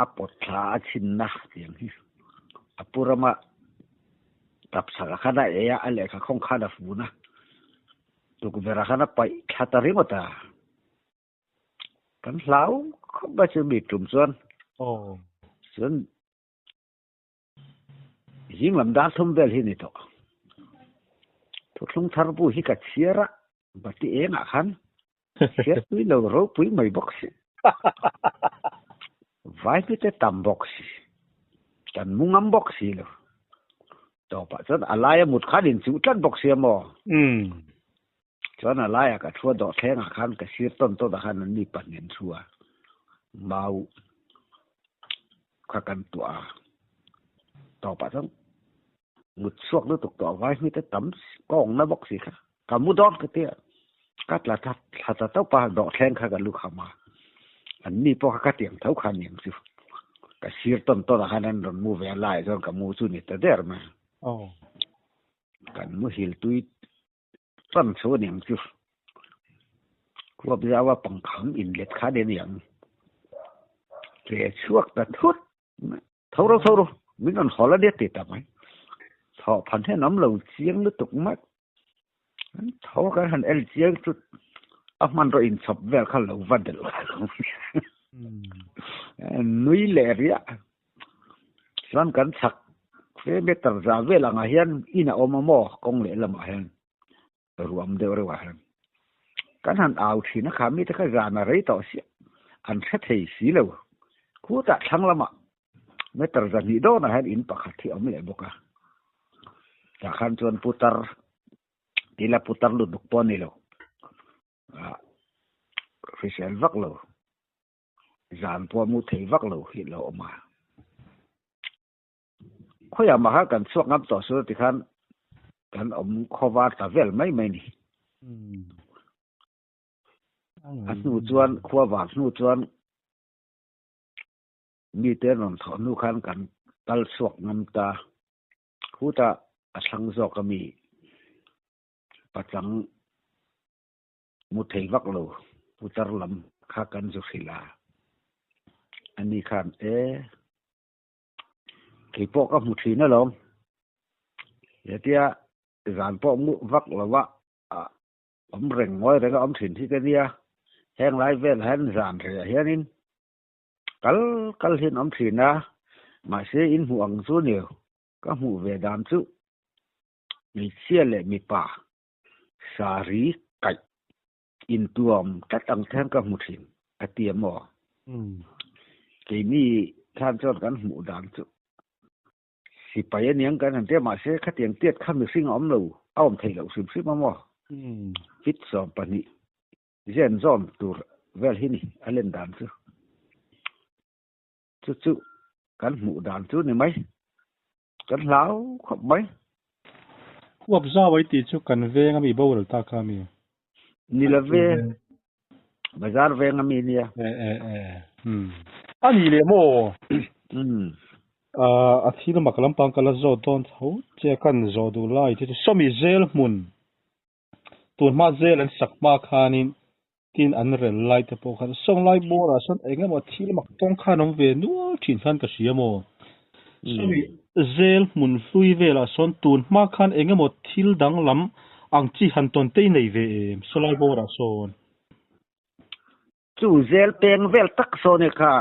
a pawt thla a chhinna tiang hi. A pu rama tapchhak a khan a ei a, a lehkha khawng khan a fun a, tukverh ah khan a paih thla ta ringawt a. Kan hlau khawp mai chu mi tum chuan. Aw. Chuan zing lam dar thum vel hi ni tawh. Thuthlung thar bu hi ka chhiar a, bati engah khan chhiar tui lo ropui mai bawk si. Vai hmite tam bawk si. Kan mu ngam bawk si lo. Tawpah chuan a laia mut khan inchuh tlat bawk sia maw? Umm. Chuan a laiah ka thu a dawh thlengah khan ka sir tawn tawn ah khan an mi pahnih an thu a, mau kha kan tuah a, tawpah chuan mut chhuak lutuk tawh vai hmi te tam kawng na bawk si kha ka mu dawn ka ti a, ka tla thla ta tawp a dawh thleng kha ka lu kham a, an mi pawh kha ka tiang tho kha aniang chu ka sir tawn tawn ah khan an rawn mu ve a laiah chuan ka mu chu ni ta der mai a, kan muhil tui Tan chu aniang chu. Khuap zau a pangkham inlet kha nen aniang. Hle chhuak ta thut. Tho ro tho ro. Min rawn hawl a nia ti ta mai. Thawh phan hian awm lo chiang lutuk mai. An tho kan han el chiang chu a hmanraw inchhawp vel kha lo va delh kha lo. Nui leh riah. Chuan kan chhak fe meter za vel angah hian in a awm a maw kawng lehlamah hian ruam deuh reuhah hian kan han au thin a kha mite kha zan a rei tawh siah an hre thei si lo khutah thlang lamah meter zahnih dawnah hian in pakhat hi a awm leh bawk a tah khan chuan putar tila putar lutuk pawh a ni lo ah hrisel vak lo. Zan pawh mu thei vak lo hi lo awm a. Khawiah mah kha kan chhuak ngam tawh sual tikhan kan awm khawvar ta vel mai mai ni. A hnu chuan khua var hnu chuan mite rawn thawh hnu khan kan kal chhuak ngam ta. Khutah a thlang zawk a mi pachang Mu thei vak lo, putar lam kha kan zu hrilh a. Ani khan, E, kei pawh ka hmu thin alawm. Hetia zan pawh mu vak lo a, awm reng ngawi reng a awm thin hi ka nia. Heng lai vel hian zan rehah hianin kal kal hian awm thin a, mahse in hmuh ang chu ni lo, ka hmuh ve dan chu hmeichhia leh mipa Sari kaih intuam tlat ang te hian ka hmu thin a ti a maw? Keini khan chuan kan hmuh dan chu sipai aniang kan han ti a, mahse khatiang tiat kha mihring a awm lo, a awm theih loh hrim hrim a maw? Fit 12 zen zawn tur vel hi ni a len dan chu. Chu chu kan hmuh dan chu ni mai. Kan hlau khawp mai. Huap zau ai tih chu kan veng ami boral ta kha ami? Ni lo ve. Bazar veng ami nia. E e e. Umm. A nih leh maw? Umm. A thil mak lampang ka la zawt dawn tho che kan zawh duh lai te chu sawmi zel hmun tun hma zel an sak hma khanin tin an rel lai te pawh khan sawng lai bawrah sawn eng emaw thil mak tawng khan awm ve nual thin khan ka hria maw? Sawmi zel hmun hlui velah sawn tun hma khan eng emaw thil danglam ang chi han tawn te i nei ve em sawlai bawrah sawn? Chu zel peng vel tak sawn e kha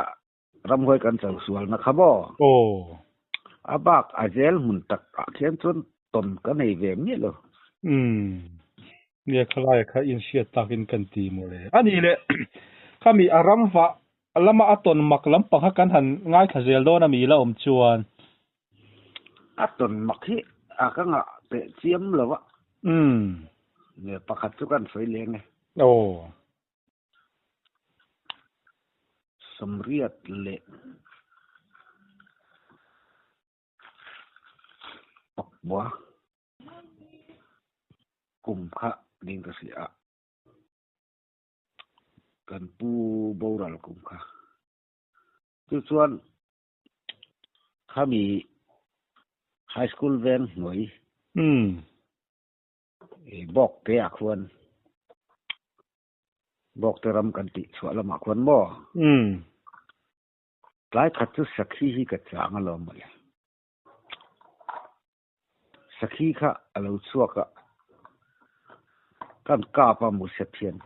ramhuai kan cho sualna kha maw? Aw. A bak a zel hmun tak ah khian chuan tawn ka nei ve miah lo. Umm. Nia khalai kha inhriat takin kan ti maw le. A nih leh khami a ramvah Lama a tawn mak lampang kha kan han ngaithla zel dawn a mi la awm chuan. A tawn mak hi a ka ngah teh chiam lo a. Umm. Nge pakhat chu kan sawi leng e. Aw. Sawmriat leh pakua kum kha ding ka hria a. Kan pu boral kum kha. Chu chuan khami high school veng hnuai bawk te ah khuan bawk te ram kan tih chhuah lamah khuan maw? Tlai khat chu sakhi hi ka chang alawm mawle. Sakhi kha a lo chhuak a, kan kap a musep hian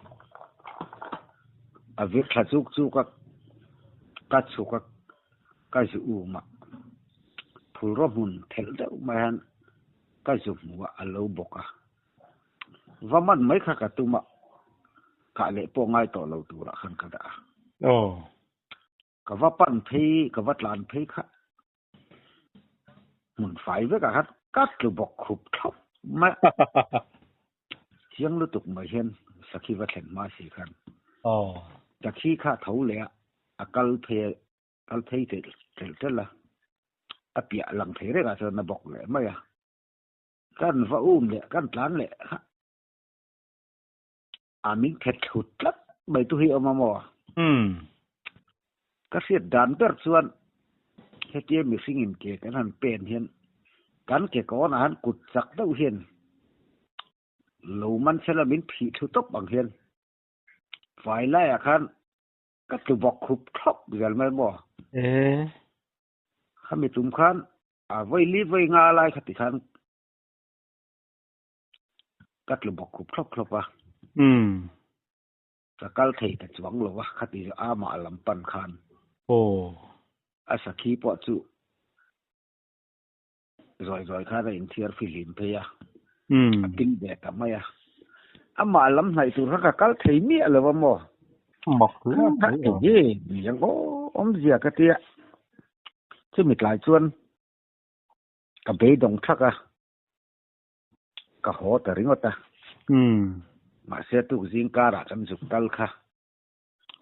a vir thla chuk chuk a, ka chhuk a, ka zu um a, phulraw hmun thelh deuh mai hian ka zu hmu a, a lo bawk a. Va man mai kha ka tum a, kah leh pawh ngai tawh lo turah khan ka dah a. Ka va pan phei, ka va tlan phei kha hmun fai vekah khan ka tlu bawk khup thlawp mai a. Chiang lutuk mai hian sakhi va thlen hma si khan sakhi kha tho leh a, a kal phei kal phei telh telh telh a, a piah lang thei rengah chuan a bawk leh mai a. Kan va um leh kan tlan leh kha A min khet thlut tlat mai tu hi awm a maw? Ka hriat dan ber chuan hetia mihring in ke kan han pen hian kan ke kawnah han kut chak deuh hian lo man sela min phih thlu tawp ang hian fai laiah khan ka tlu bawk khup thlawp zel mai maw? Khami tum khan a vawi li vawi nga lai kha ti khan Ka tlu bawk khup thlawp thlawp a. Umm. Ka kal thei ta chuang lo a, khati chu amah lam pan khan. Aw. A sakhi pawh chu zawi zawi khan a inthiar fihlim phei a. Umm. A pil ve ta mai a. Amah lam hnaih tur kha ka kal thei miah lo a maw? Mak hle mai a. Kha nge ni ang aw awmzia ka tia. Chumi tlai chuan ka beidawng thak a. Ka haw ta ringawt a. Mahse tuk zing karah kan zuk kal kha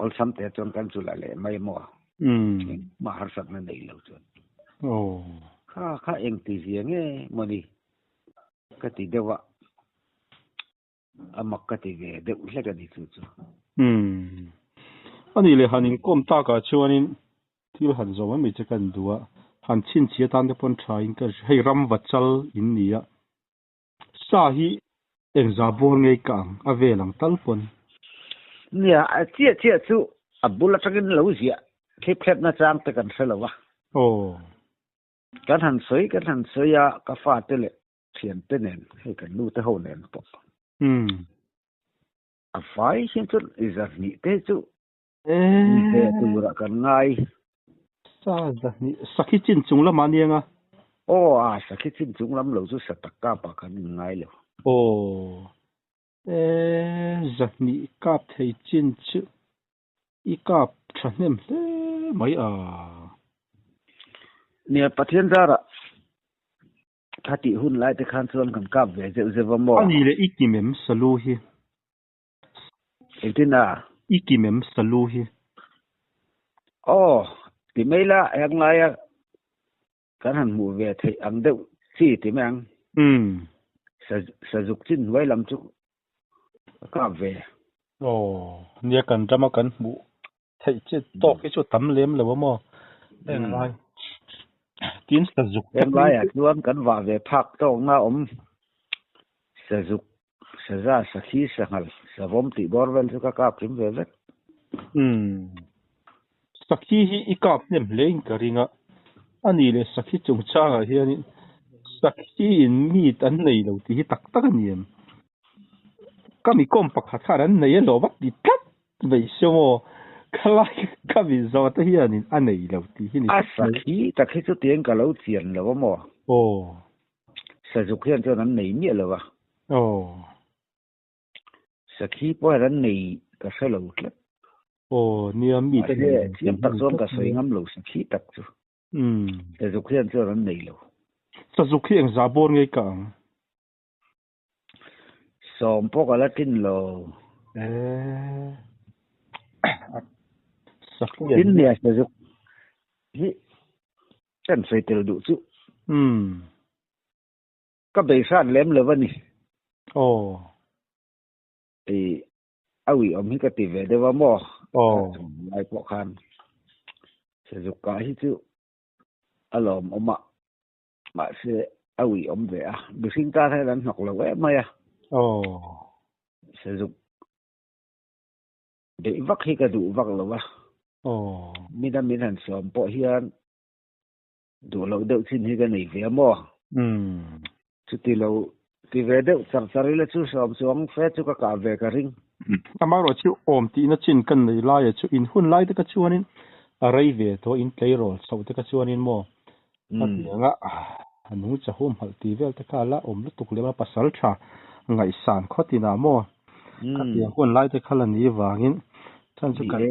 awlsam te chuan kan chu la leh mai maw? Engmah harsatna nei lo chuan. Kha kha engti zia nge mawni ka ti deuh a, a mak ka ti ve deuh hlek a ni chu chu. Ani leh han inkawm takah chuanin Thil han zawm mai mai che kan duh a, han chhinchhi atan te pawn tha in ka hei ram va chal in ni a, sa hi engza bawr ngei ka ang a vel ang tal pawn. Nia, a chiah chiah chu a bul atangin lo ziah thlip thlep na chang te kan hre lo a. Aw. Kan han sawi kan han sawi a, ka fate leh thiante nen hei kan nu te ho nen pawh. Umm. A vai hian chuan i zahnih te chu Ve turah kan ngai. Sa zahnih sakhi chin chung lamah a niang a. Aw a, sakhi chin chung lam lo chu sa tak kapah kan in ngai lo. Aw, e zahnih kap thei chin chu i kap thahnem hle mai a. Nia, Pathian zarah kha tih hun lai te khan chuan kan kap ve zeuh zeuh a maw? A ni leh i kim em salu hi? Engtin a? I kim em salu hi? Aw, ti mai la, heng laia kan han hmuh ve theih ang deuh chi ti mai ang. Umm. Sazuk chin hnuai lam chu ka kap ve. Aw, nia kan rama kan hmuh theih chi tawk hi chu tam lem lo a maw? Heng lai tin sazuk te Heng laiah chuan kan vah ve phak tawkna awm sazuk Saza, sakhi, sanghal, savawm tih bawr vel chu ka kap kim ve vek. Umm. Sakhi hi i kap hnem hle in ka ring a. A nih leh sakhi chungchangah hianin sakhi in meat an nei lo tih hi tak tak a ni em? Ka mi kawm pakhat khan an nei elo va ti tlat mai se maw? Khalai ka mi zawh te hianin a nei lo tih hi ni A sakhi tak hi chutiang ka lo chian lo a maw? Aw. Sazuk hian chuan an nei miah lo a. Aw. Sakhi pawh hian an nei ka hre lo tlat. Aw nia mi te Mahse chiang tak chuan ka sawi ngam lo sakhi tak chu. Umm. Sazuk hian chuan an nei lo. Sazuk hi engzah bawr ngei ka ang? Sawm pawh ka la tlin lo. Eh. Sakhi Tin nia sazuk hi kan sawi tel duh chu. Umm. Ka bei hran lem lo a ni. Aw. I a ui awm hi ka ti ve deuh a maw? Aw. Lai pawh khan sazuk kah hi chu a lawmawm a, mahse a ui awm ve a. Mihring tan hian an hnawk lo em mai a. Aw. Sazuk beih vak hi ka duh vak lo a. Aw. Mina min han sawm pawh hian duh loh deuh chin hi ka nei ve a maw? Umm. Chuti lo ti ve deuh char char ila chu sawm chuang fe chu ka kah ve ka ring. Amaherawh chu awm tihna chin kan nei laia chu in hun lai te ka chuanin a rei ve tawh in tleirawl chhoh te ka chuanin maw a tianga a nung chahum halh tih vel te kha a la awm lutuk lem a pasal tha ngaihsan khaw tinah maw ka tiang hun lai te kha la ni vangin chhan chu kan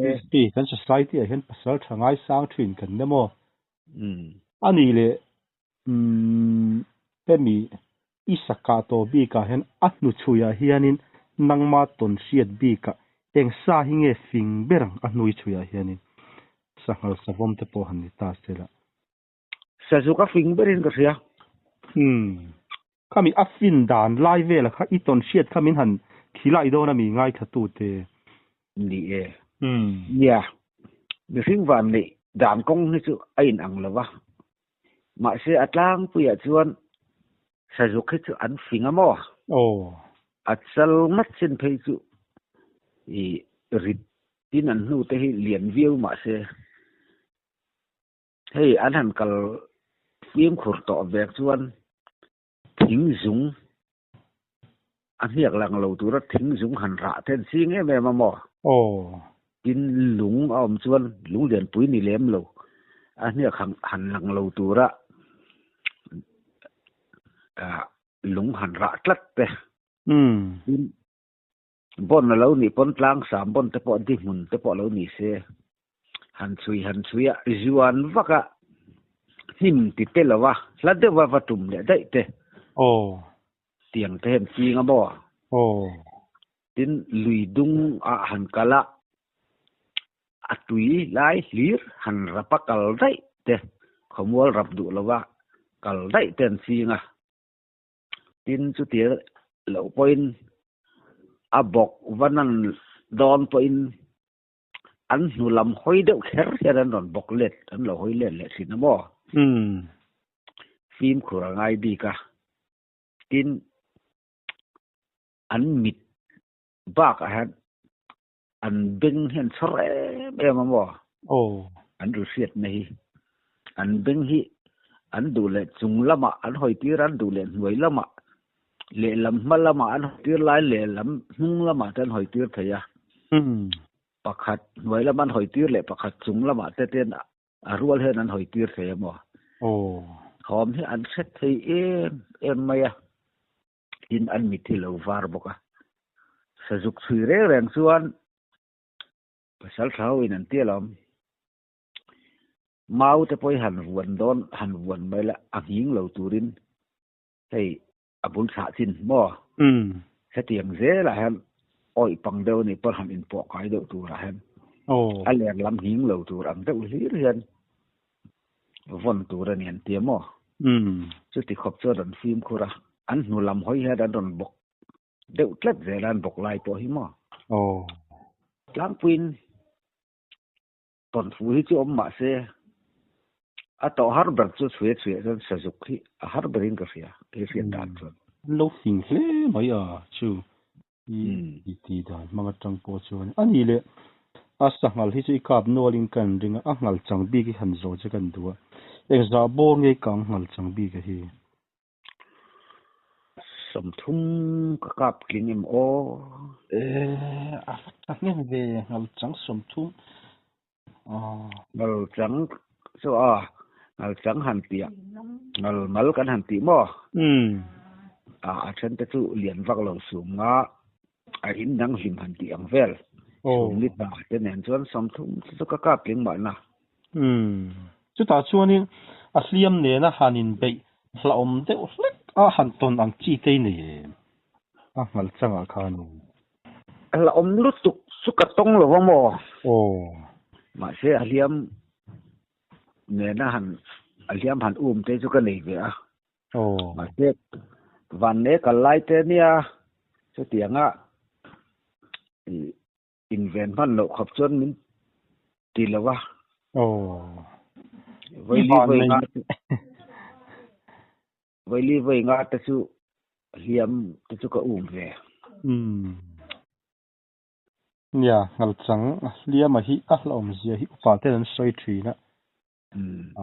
kan society ah hian pasal tha ngaisang thin kan ni maw A nih leh umm hemi i sakah tawh bikah hian a hnuchhuiah hianin nangma tawn hriat bikah eng sa hi nge fing ber ang a hnui chhuiah hianin sanghal savawm te pawh han ni ta se la. Sazuk a fing berin ka hria. Umm khami a fin dan lai vela kha i tawn hriat kha min han khilai dawn a mi ngaithla tute. Ni e. Nia, mihring van neih dan kawng hi chu a inang lo va. Mahse a tlangpuiah chuan sazuk hi chu an fing a maw? Aw. A chal ngat chin phei chu i rit tin an hnu te hi lian viau mahse hei an han kal fimkhur tawh vek chuan thing zung a hniak lang lo tura thing zung han rah te an ching em em a maw? Aw. Tin lung a awm chuan lung lianpui ni lem lo a hniak han han lang lo tura ah lung han rah tlat te. Umm. Tin Bon a lo nih pawn tlang sam bon te pawh di hmun te pawh lo ni se. Han chhui han chhui a, zuan vak a, hnim ti te lo a, hla deuh a va tum leh daih te. Aw. Tiang te hian ching a maw? Aw. Tin lui dung ah han kal a, a tui lai hlir han rap a kal daih te, khawmual rap duh lo a kal daih te an ching a. Tin chuti loh pawhin a bawk va nan dawn pawhin an hnu lam hawi deuh kher hian an rawn bawk let, an lo hawi let leh thin a maw? Fimkhur a ngai bik a. Tin, an mit bakah hian an beng hian chhawr em em a maw? An ri hriatna hi. An beng hi an duh leh chung lamah an hawi tir a, an duh leh hnuai lamah, lehlam hma lamah an hawi tir lai lehlam hnung lamah te an hawi tir thei a. Pakhat hnuai lama an hawi tir leh pakhat chung lamah te ten a rual hian an hawi tir thei a maw? Thawm hi an hre thei em em mai a. Tin an mit hi lo var bawk a. Sazuk chhui reng reng chuan pasal tha ho in an ti alawm. Mau te pawh hi han vuan dawn han vuan mai la a nghing lo turin hei a bul chhah chin maw? Hetiang zelah hian awih pang deuh a nih pawn han inpawh kai deuh turah hian a ler lam nghing lo tur ang deuh hlir hian vawn tur a ni an ti a maw? Chuti khawp chuan an fimkhur a, an hnu lam hawi hian an rawn bawk deuh tlat zel a, an bawk lai pawh hi maw? Tlangpuiin tawnfu hi chu awm mah se a tawh har ber chu chhuia chhuia chuan sazuk hi a har berin ka hria, kei hriat dan chuan. An lo fing hle mai a chu i ti dan hmang atang pawh chuan a ni le a sanghal hi chu i kap nualin kan ring a, a nghal chang bik hi han zawh che kan duh a, engzah bawr nge i kang nghal chang bik a hi? 30 ka kap tling em aw? Eh, a va tha hnem ve nghal chang 30. Ngal chang chu a, ngal chang han tih a, ngal mal kan han tih maw? A, a then te chu lian vak lo sum nga, a in dang hlim han tih ang vel. Sawmli panga te nen chuan 30 te chu ka kap tling mahna. Umm. Chutah chuanin a hliam nena han inbeih hlauhawm deuh hlek a han tawn ang chi te i nei em? A ngal changah khan u. Hlauhawm lutuk chu ka tawng lo va maw? Aw. Mahse a hliam nena han a hliam han um te chu ka nei ve a. Aw. Mahse vanne kal lai te nia chutianga inven hman loh khawp chuan min ti lo a. Aw. Vawi vawi nga vawi vawi nga te chu hliam te chu ka um ve. Umm. Nia, ngalchang hliama hi a hlauhawm zia hi upa ten an sawi thin a.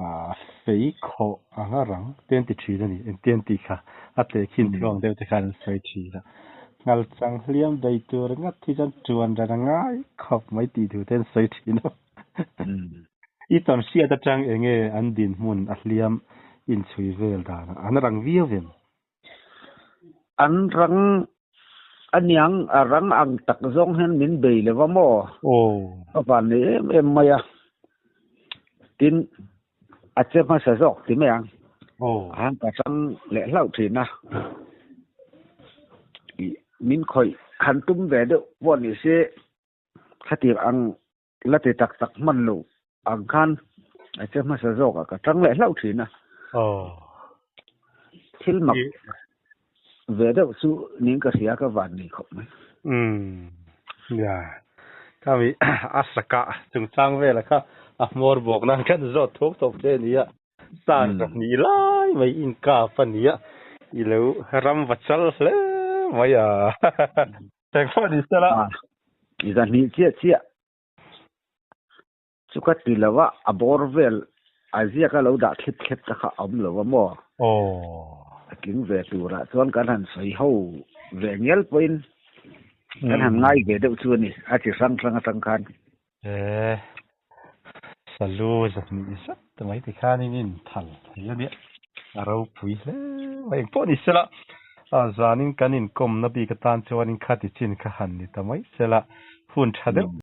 A fei khawh anga rang te an ti thin a ni. Engti an tih kha a tehkhin thu ang deuh te khan an sawi thin a. Ngalchang hliam bei tur ngat hi chuan tuan ran a ngai khawp mai tih thu te an sawi thin a. I tawn hriat atang enge an dinhmun a hliam inchhui vel dan a an rang viau em? An rang aniang a rang ang tak zawng hian min bei lo va maw? Aw. Ka van nei em em mai a. Tin, a che hmasa zawk ti mai ang. Aw. A han ka chang leh hlauh thin a. Min khawih han tum ve deuh pawh ni se, khatiang ang la ti tak tak hman lo ang khan a che hmasa zawk a ka tang leh hlauh thin a. Aw. Thil mak ve deuh chu ning ka hria ka van nei khawp mai. Umm. Ya. Ka mi a saka chungchang vela kha a hmawr bawk nan khan zawt thawk thawk che ania. Sar zahnih lai mai inkap a nia. I lo ram va chal hle mai a. Eng pawh ni sela. I zahnih chiah chiah chu ka ti lo a, a bawr vel a ziak a lo dah thlip thlep te kha a awm lo a maw? Aw. A tling ve turah chuan kan han sawi ho ve ngial pawhin kan han ngai ve deuh chu a ni, a chi hrang hrang atang khan. E, salu zahnih zet mai ti khanin in thal thei a nia, a ropui hle mai. Engpawh ni sela, a zanin kan inkawmna bik atan chuanin khati chin kha han ni ta mai sela, hun tha deuh.